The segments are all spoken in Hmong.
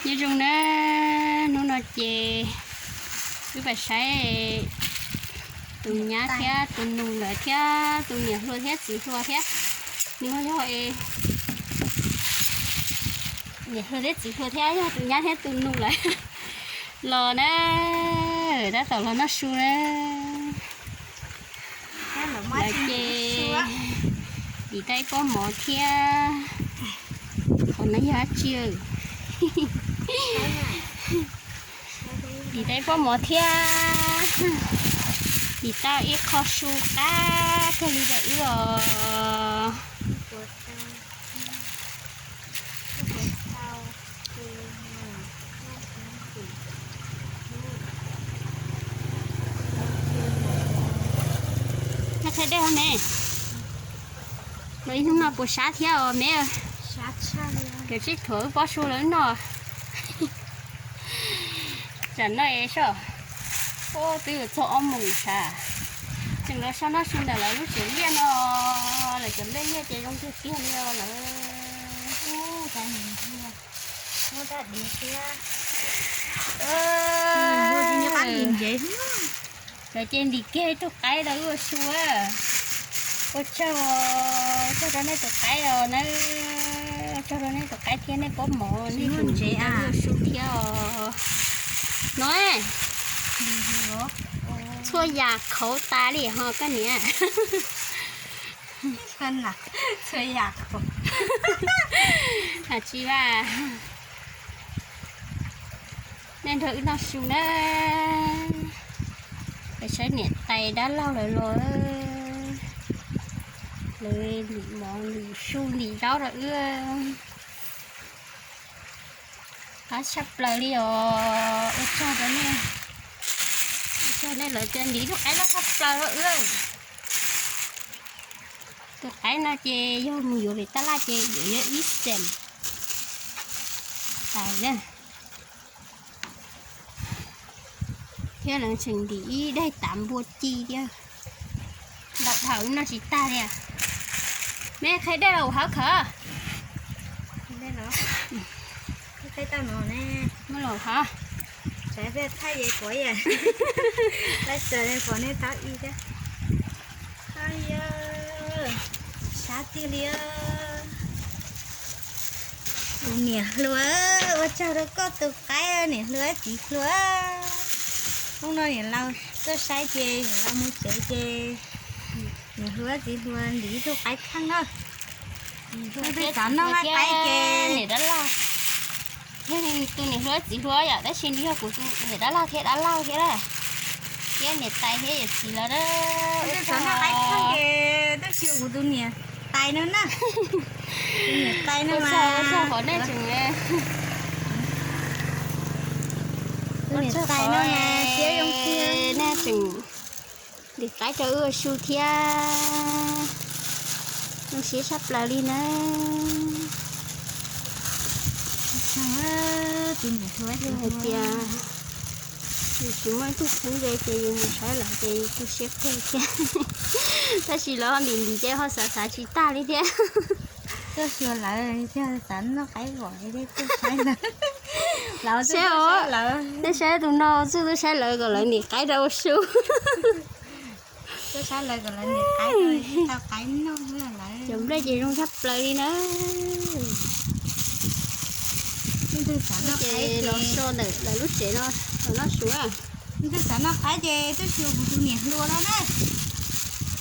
Nyob zoo na, hnub no ces wb pais saib tus nyab thiab tus nus lawm thiab tus niam hluas thiab txiv hluas thiab. Nws yog niam hluas thiab txiv hluas thiab yog tus nyab thiab tus nus lawm los na, tab tom los noj su na. Lawv ces dim tau ib pob mov thiab. Qhov no yog dab tsi? Dim tau ib pob mov thiab, dim tau ib qho su qab kawg li rau wb os. Noj qhia dej ne, los ib hnub no puas sab thiab os me? Cov tsib thuam wb pob su lawv noj. Tsam no es soj, twb yuav txog ob moos sav, tseem los soj noj su ntawm lawv lub tsev liaj no, lawv cov nplej liaj ces zoo tiag tiag li os lawv. Muab rab diav thiab. Lawv ces ntim kiag ib tug qaib rau wb ua su. Ua tsaug, ua tsaug rau nej tus qaib os na, ua tsaug rau nej tus qaib thiab nej pob mov, nej tus ntsev rau wb ua su thiab os. No, txhua yam khauv tas li ho koj niam. Tsis vaj, nej nrog wb noj su na. Peb saib niam tais dab laug lawv los, lawv ntim mov ntim su ntim zaub rau wb. Qab tshaj plaws li os, ua tsaug rau nej, ua tsaug nej lawv tias ntim tus qaib loj tshaj plaws rau wb. Tus qaib no ces yog mus yuav pem tab laj ces yuav yog ib xees tais na. Thiab lawv tseem ntim ib daim tav npua ci thiab. Ntau dhau no tsis tag li. Me qhia dej los hauv khawv. Muab los hauv. Thaij pom nej tau i thiab. Sab tiag li. Tus niam hluas, ua tsaug rau koj tus qaib niam hluas txiv hluas. Hnub no niam laus tuaj saib ces niam laus mus tsev ces niam hluas txiv hluas ntim ib tug qaib kheej na. Twb xav noj qaib ces niam dab laug, yog tus niam hluas txiv hluas yom, tab sis nws yog kuv tus niam dab laug thiab dab laug thiab, thiab niam tais thiab yawm txiv lawv. Twb xav noj qaib kheej ces twb tsis yog kuv tus niam tais no na. Tus niam tais no mas, tus niam tais no mas siab zoo tiag. Nej tseem ntim qaib rau wb ua su thiab, zoo siab tshaj plaws li na. Yog hais tias yus tsis muaj ib tug txheeb ze ces yus mus saib lawv ces yus tu siab kawg thiab. Tab sis lawv ho ntim ntim ces ho xav xav tsis tag li thiab. Tuaj xyuas lawv thiaj xav noj qaib vom li tuaj saib lawv. Seb os, nej saib tus no txuj tub saib lawv kom lawv ntim qaib rau ua su. Tuaj saib lawv kom lawv ntim qaib, tau qaib noj lawm. Cov nplej ces zoo tshaj plaws li na. Ces los so ntawm lawv lub tsev no los noj su. Twb xav noj qaib ces twb xyuas kuv tus niam hluas no na.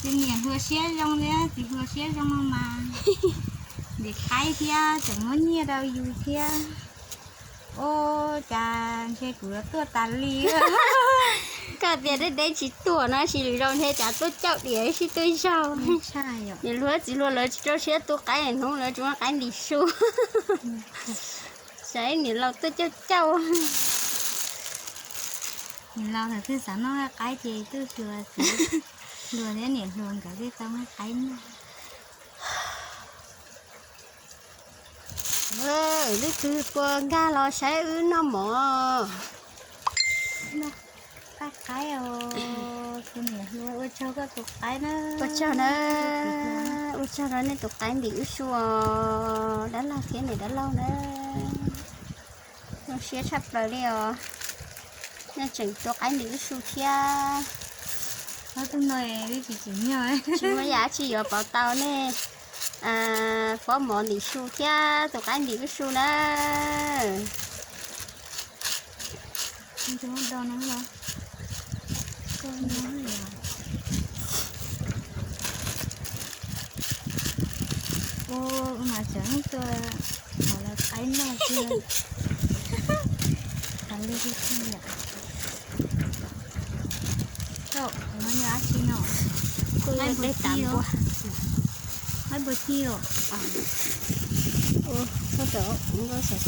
Tus niam hluas siab zoo thiab txiv hluas siab zoo no mas, ntim qaib thiab tseem muab nyiaj rau yus thiab. Ua cas ntshe kuv yuav tuaj tas li. Koj tias deb deb tsis tuaj no, sis lwm zaus ntshe cas tuaj caum diam sib tuaj zaug. Niam hluas txiv hluas lawv tsis rau siab tu qaib, hnub lawv tsuas muab qaib ntim su. Saib niam laus tuaj caum caum. Niam laus thaum twg xav noj qaib ces tuaj xyuas txiv hluas thiab niam hluas nkawd thiaj tau muab qaib noj. Leej twg puas nkag los saib wb noj mov? Noj qaib os, tus niam hluas ua tsaug koj tus qaib na. Ua tsaug na, ua tsaug rau nej tus qaib ntim wb su os, dab laug thiab niam dab laug na. Zoo siab tshaj plaws li os. Nej tseem tua qaib ntim lub su thiab. Tsis muaj yam dab tsi yuav pauv tau nej fob mov ntim su thiab tua qaib ntim lub su na. Ua mas tseem tua hauv lawv qaib noj tiag. Li tiag. Thaum no yog dab tsi no? Kuj yog dej tas npua. Qaib npua ci os. Ua, thaum nkauj xav